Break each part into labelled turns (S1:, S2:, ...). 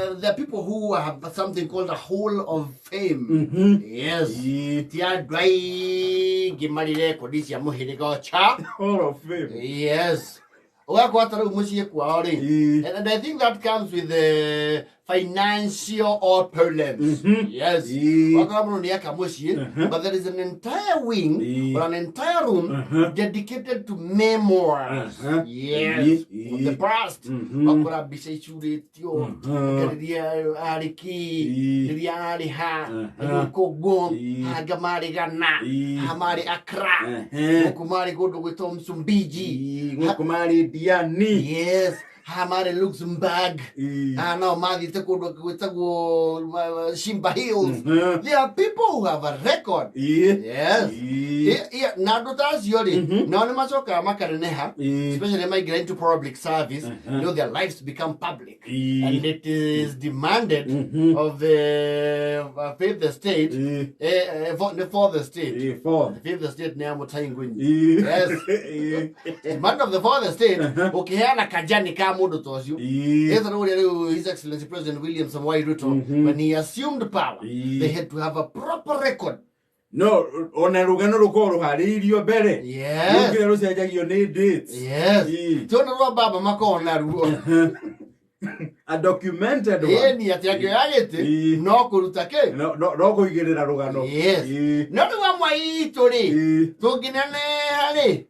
S1: There are people who have something called a hall of fame. Yes. Ti andũ aingĩ marĩ rekondi cia mũhĩrĩga ũcha.
S2: Hall of Fame.
S1: Yes. Ũgakora ta rĩu mũciĩ kwao rĩ. And I think that comes with the financial opulence. Yes. Wakora mũndũ nĩ aka mũciĩ, but there is an entire wing or an entire room dedicated to memoirs. Yes. Of the past. Wakora mbica icurĩtio, rĩrĩa arĩ kĩ, rĩrĩa arĩ ha, gũkũ hanga marĩ Ghana, haha marĩ Accra, gũkũ marĩ kũndũ gwĩtwo Msumbiji.
S2: Gũkũ marĩ Diani.
S1: Yes, haha marĩ Luxembourg. Haha nao mathiĩte kũndũ gwĩtagwo Shimba Hills. There are people who have a record. Yes. Na andũ ta acio rĩ, nao nĩ macokaga makaneneha, especially maingĩra into public service, their lives become public. And it is demanded of the fifth state, for the state.
S2: For.
S1: The fifth state nĩ ya Mũtai Ngunyi. Yes. Demand of the fourth state, ũkĩheana kajani ka mũndũ ta ũcio. Etha ũrĩa rĩu His Excellency President William Samoei Ruto, when he assumed power, they had to have a proper record.
S2: No, ona rũgano rũkorwo rũharĩrĩirio mbere.
S1: Yes.
S2: Rũkĩra rũcenjagio nĩ dates.
S1: Yes. Tiona rwa baba makoragwo naruo.
S2: A documented one.
S1: Ĩni atĩ angĩoya gĩtĩ no kũruta kĩ?
S2: No, no, no kũigĩrĩra rũgano.
S1: Yes. No rĩu amwe aitũ rĩ, tũngĩneneha rĩ,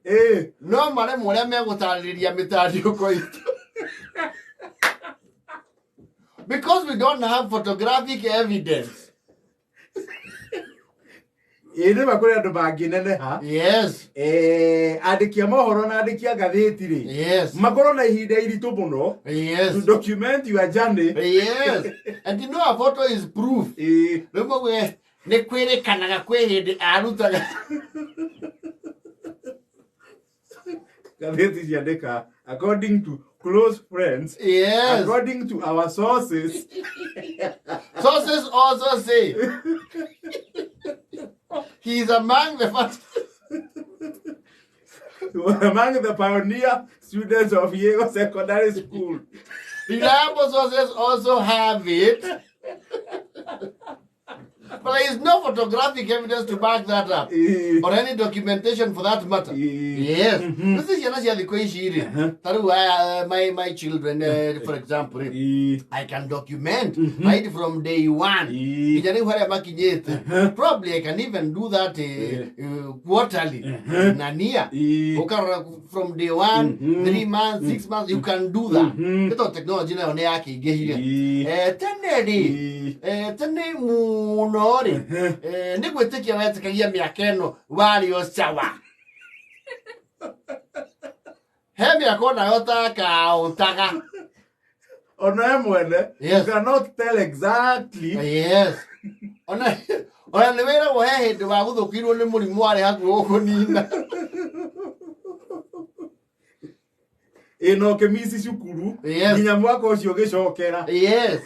S1: no maremwo ũrĩa megũtarĩria mĩtariũko itũ. Because we don't have photographic evidence.
S2: Ĩ nĩ ma kũrĩ andũ mangĩneneha.
S1: Yes.
S2: Andĩki a mohoro na andĩki a ngathĩti rĩ.
S1: Yes.
S2: Makorwo na ihinda iritũ mũno.
S1: Yes.
S2: To document your journey.
S1: Yes. And you know a photo is proof. Rĩu mauge nĩ kwĩrĩkanaga kwĩ hĩndĩ arutaga.
S2: Ngathĩti ciandĩka according to close friends.
S1: Yes.
S2: According to our sources.
S1: Sources also say he is among the first.
S2: Among the pioneer students of Yale Secondary School.
S1: Reliable sources also have it. But there is no photographic evidence to back that up. Or any documentation for that matter. Yes. This is ciana cia thikũ ici rĩ. Ta rĩu my children, for example, rĩ, I can document right from day one. Nginya rĩu harĩa makinyĩte. Probably I can even do that quarterly. Na nia. Ũkarora from day one, 3 months, 6 months, you can do that. Nĩ tondũ technology nayo nĩ yakĩingĩhire. Tene rĩ, tene mũno rĩ, nĩ gwĩtĩkia wetĩkagia mĩaka ĩno warĩ o sawa. He mĩaka onayo ũtakaũntaga.
S2: Ona we mwene, you cannot tell exactly.
S1: Yes. Ona nĩ wĩragwo he hĩndĩ wagũthũkirwo nĩ mũrimũ warĩ hakuhĩ gũkũnina.
S2: Ĩ na ũkĩmici cukuru.
S1: Yes.
S2: Nginya mwaka ũcio ũgĩcokera.
S1: Yes.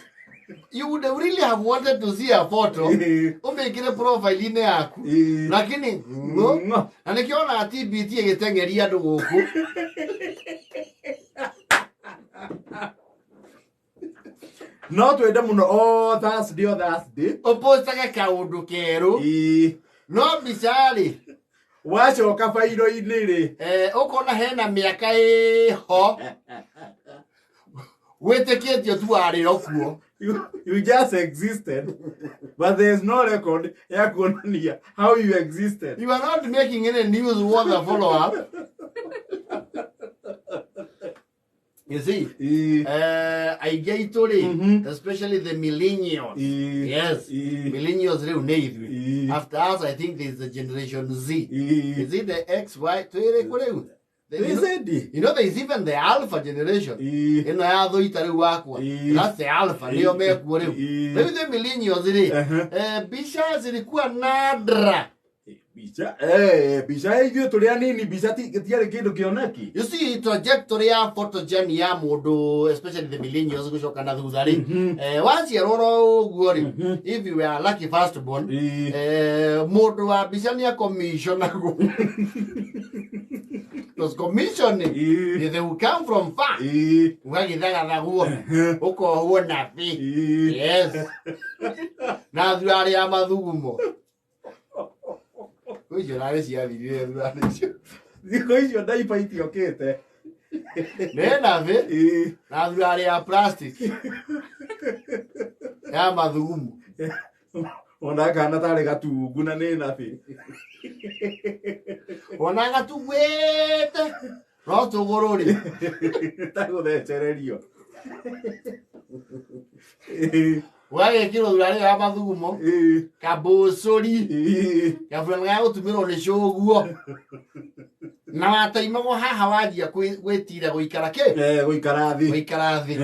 S1: You would really have wanted to see a photo ũmĩkĩre profile-inĩ yaku, lakini ngo na nĩkĩo ona TBT ĩgĩteng'eria andũ gũkũ.
S2: No twende mũno o Thursday, o Thursday
S1: ũpostage kaũndũ kerũ, no mbica rĩ,
S2: wacoka bairo-inĩ rĩ,
S1: ũkona hena mĩaka ĩho wĩtĩkĩtio tu warĩ o kuo.
S2: You just existed, but there is no record ya kuonania how you existed.
S1: You are not making any news worth a follow up, you see. Aingĩ aitũ rĩ, especially the millennials, yes, millennials rĩu nĩ ithuĩ. After us, I think there is the Generation Z. Is it the X, Y? Twĩrĩ kũ rĩu?
S2: Is
S1: You know there is even the alpha generation ĩno ya thũita rĩu wakwa. That's the alpha, nĩo mekuo rĩu. Rĩu the millennials rĩ, mbica zilikuwa nadra.
S2: Mbica ithuĩ tũrĩ anini, mbica tiarĩ kĩndũ kĩoneki.
S1: You see, trajectory ya photogeny ya mũndũ, especially the millennials, gũcoka na thutha rĩ, waciarwo ro ũguo rĩ, if you were lucky first born, mũndũ wa mbica nĩ akomiconagwo. It was commissioning. They will come from far. Ũgagĩthagathagwo, ũkohwo nabi. Yes. Na thurarĩ ya mathugumo. Kwĩ icio narĩ ciathirire thurarĩ icio.
S2: Thikũ icio ndaiba itiokĩte.
S1: Nĩ nabi na thurarĩ ya plastic ya mathugumo.
S2: Ona kana tarĩ gatungu na nĩ nabi.
S1: Ona gatugwĩte no tũgũrũ rĩ.
S2: Tagũthecererio.
S1: Ũgagĩkĩrwo thurarĩ ya mathugumo, kabũcũri, gaburana ga gũtumĩrwo nĩ cũguo. Na wataimagwo haha wanjia gwĩtira gũikara kĩ?
S2: Gũikara thĩ.
S1: Gũikara thĩ.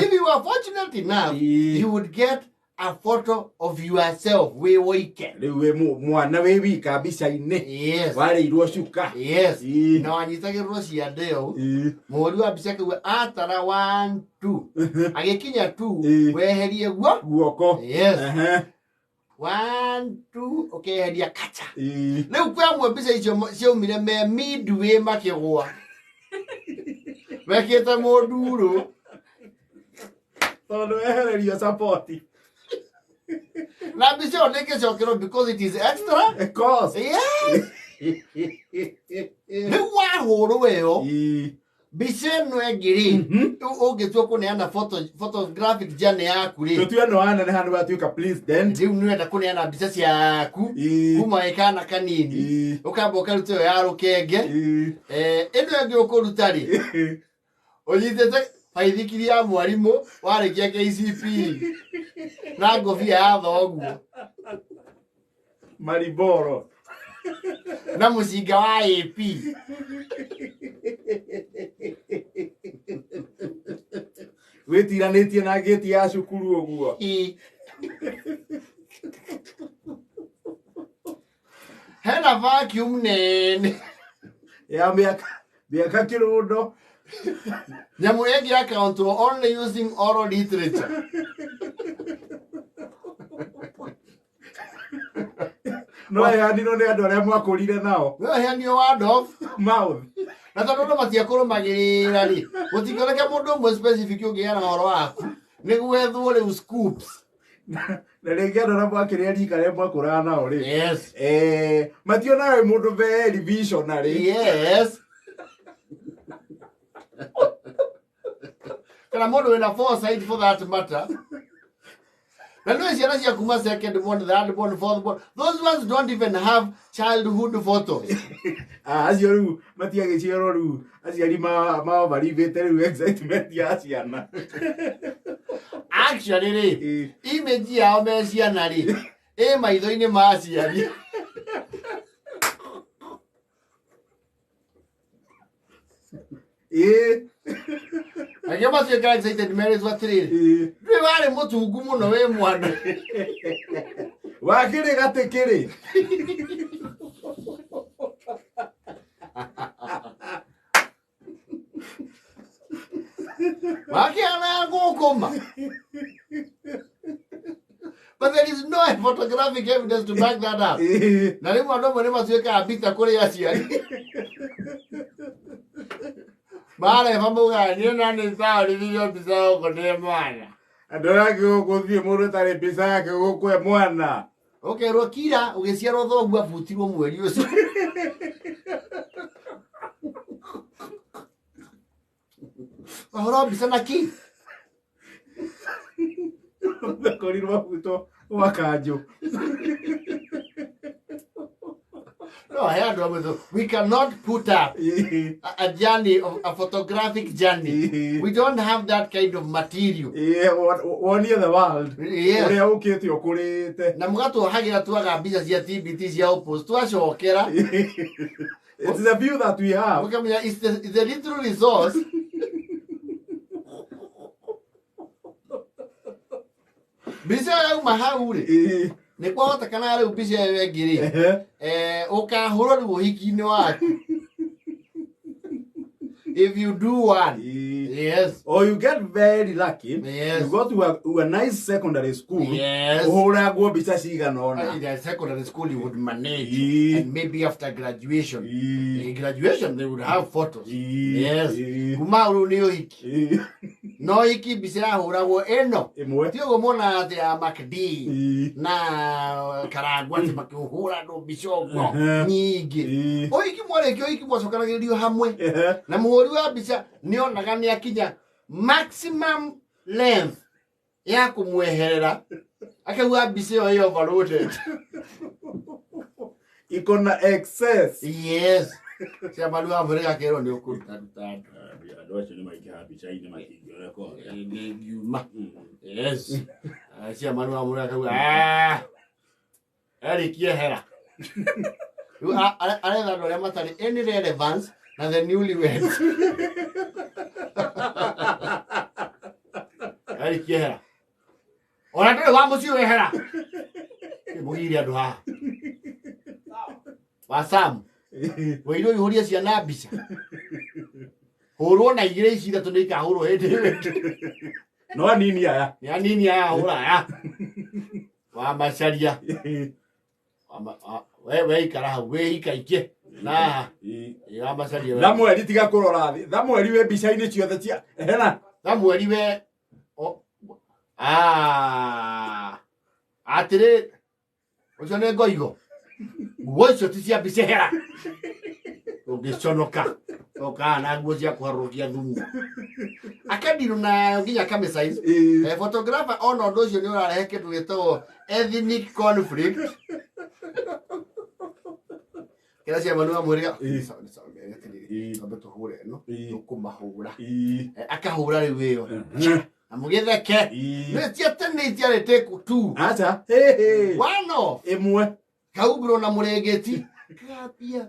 S1: If you are fortunate enough, you would get a photo of yourself wĩ woike.
S2: Rĩu wĩ mwana wĩ wika mbica-inĩ.
S1: Yes.
S2: Warĩirwo cuka.
S1: Yes. Na wanyitagĩrĩrwo ciande ũũ. Mũhũri wa mbica akauga atara 1 2. Agĩkinya 2 weherie guo.
S2: Guoko.
S1: Yes. 1 2 ũkeheria kacha. Rĩu kwĩ amwe mbica icio ciaumire me midway makĩgũa. Mekĩte mũndurũ.
S2: Tondũ wehererio support.
S1: Na mbica ĩyo ndĩngĩcokerwo because it is extra.
S2: Cost.
S1: Yes. Rĩu wahũrwo ĩyo mbica ĩno ĩngĩ rĩ, ũngĩtua kũneana photographic journey yaku rĩ,
S2: Tũtue no waneneha nĩ watuĩka president.
S1: Rĩu nĩ ũrenda kũneana mbica ciaku kuma wĩ kana kanini, ũkamba ũkaruta ĩyo ya rũkenge. Ĩno ĩngĩ ũkũruta rĩ, ũnyitĩte baithikiri ya mwarimũ warĩkia KCPE na ngũbia ya thoguo.
S2: Mariboro.
S1: Na mũcinga wa AP.
S2: Wĩtiranĩtie na ngĩti ya cukuru ũguo.
S1: Hena vacuum nene.
S2: Ya mĩaka kĩrũndo.
S1: Nyamũ ĩngĩ account only using oral literature.
S2: No heanirwo nĩ andũ arĩa mwakũrire nao.
S1: No heanirwo word of
S2: mouth.
S1: Na tondũ andũ matiakũrũmagĩrĩra rĩ, gũtingĩoneka mũndũ ũmwe specific ũngĩheana ũhoro waku nĩ gwethwo rĩu scoops.
S2: Na rĩngĩ andũ arĩa mwakĩrĩa rika rĩa mwakũraga nao rĩ.
S1: Yes.
S2: Mationaga wĩ mũndũ very visionary.
S1: Yes. Kana mũndũ wĩna foresight for that matter. Na nĩ ciana cia kuma second born, third born, fourth born. Those ones don't even have childhood photos.
S2: Acio rĩu matiagĩciarwo rĩu aciari maovarivĩte rĩu excitement ya ciana.
S1: Actually rĩ, image yao me ciana rĩ, ĩ maitho-inĩ ma aciari. Angĩ matuĩka excited merĩtwo atĩrĩrĩ, ndũĩ warĩ mũtungu mũno wĩ mwana.
S2: Wakĩrĩ gatĩ kĩrĩ.
S1: Wakĩhana ngũkũma. But there is no photographic evidence to back that up. Na rĩmwe andũ amwe nĩ matuĩkaga mbita kũrĩ aciari. Mareba maugaga niĩ na nĩ ndaorithirio mbica gũkũ ndĩ mwana.
S2: Andũ arĩa angĩ gũkũ thiĩ mũndũ ũtarĩ mbica yake gũkũ e mwana.
S1: Ũkerwo kira ũgĩciarwo thoguo abutirwo mweri ũcio. Wahũra mbica na ki?
S2: Akorirwo abutwo gwa kanjũ.
S1: No, I had one with we cannot put up a journey of a photographic journey. We don't have that kind of material.
S2: Yeah, one year the world.
S1: Yes.
S2: Ũrĩa ũkĩte ũkũrĩte.
S1: Na mũgatũhagĩra twaga mbica cia TBT cia opos twacokera.
S2: It's the view that we have.
S1: Mũkamenya it's the little resource. Mbica yauma hau rĩ. Nĩ kwahotekana rĩu mbica ĩyo ĩngĩ rĩ, ũkahũrwo rĩu ũhiki-inĩ waku. If you do one. Yes.
S2: Or you get very lucky.
S1: Yes.
S2: You go to a nice secondary school.
S1: Yes.
S2: Ũhũragwo mbica cigana ũna.
S1: In the secondary school you would manage.
S2: Ii.
S1: And maybe after graduation.
S2: Ii.
S1: In graduation they would have photos.
S2: Ii.
S1: Yes.
S2: Ii.
S1: Kuma rĩu nĩ ũhiki.
S2: Ii.
S1: No hiki mbica yahũragwo ĩno.
S2: Ĩmwe.
S1: Ti ũguo monaga atĩ ya MacD
S2: Ii.
S1: na Karangwa atĩ makĩhũra andũ mbica ũguo nyingĩ.
S2: Ii.
S1: Ũhiki mwarĩkia ũhiki mwacokanagĩrĩrio hamwe.
S2: Ehe.
S1: Na mũhũri wa mbica nĩonaga nĩ akinya maximum length ya kũmweherera akauga mbica ĩyo ĩ overloaded.
S2: Iko na excess.
S1: Yes. Ciama rĩu amwĩrĩga akerwo nĩ ũkũruta ruta andũ.
S2: Andũ acio nĩ maingĩhaga mbica-inĩ makĩngĩrekoda.
S1: Ngiuma. Yes. Ciama rĩu amwĩrĩga akauga "Ah, Eric ehera." Rĩu aretha andũ arĩa matarĩ any relevance na the newlyweds. Eric ehera. Ona ndũrĩ wa mũciĩ wehera. Mũgire andũ haha. Wa Sam. Wĩirwo ũihũrie ciana mbica. Hũrwo na igĩrĩ ici ithatũ nĩ ikahũrwo hĩndĩ ĩyo ĩngĩ.
S2: No anini aya.
S1: Nĩ anini aya hũra aya. Wa macaria. We ikara hau wĩ ikaikie. Na haha. Ĩ, wa macaria we.
S2: Thamueli tiga kũrora thĩ. Thamueli wĩ mbica-inĩ ciothe cia hena.
S1: Thamueli we Ah. Atĩrĩ ũcio nĩ ngoigo. Nguo icio ti cia mbica hera. Ũngĩconoka. Ũkaga na nguo cia kũharũrũkia thumu. Akandirũ nayo nginya kamĩsize. Photographer ona ũndũ ũcio nĩ ũrarehe kĩndũ gĩtagwo ethnic conflict. Kĩrĩa ciama nĩ wamwĩrĩga twambe tũhũre ĩno tũkũmahũra. Akahũra rĩu ĩyo. Na mũgĩtheke. Nĩ cia tene itiarĩ take two.
S2: Acha. Hey, hey.
S1: One off.
S2: Ĩmwe.
S1: Kaumbũrwo na mũrĩngĩti. Kambia.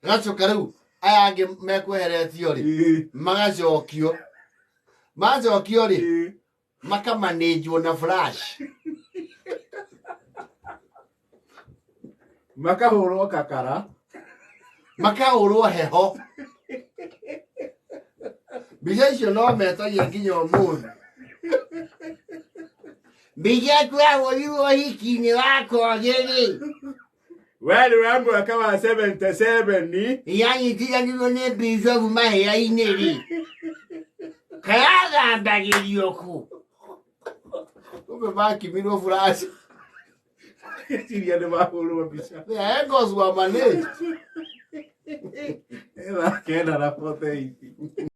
S1: Gacoka rĩu aya angĩ mekweheretio rĩ magacokio. Macokio rĩ makamanĩnjwo na flash.
S2: Makahũrwo kakara.
S1: Makahũrwo heho. Mbica icio no metagia nginya ũmũthĩ. Mbica twahũrirwo ũhiki-inĩ wa Kogi rĩ.
S2: Weri wa mwaka wa 77
S1: Yanyitithanirwo nĩ bishop mahĩa-inĩ rĩ. Kayathambagĩrio kũ? Kumbe makimirwo flash.
S2: Ciria nĩ mahũrwo mbica.
S1: The angles were managed.
S2: Ĩthaa 9:48.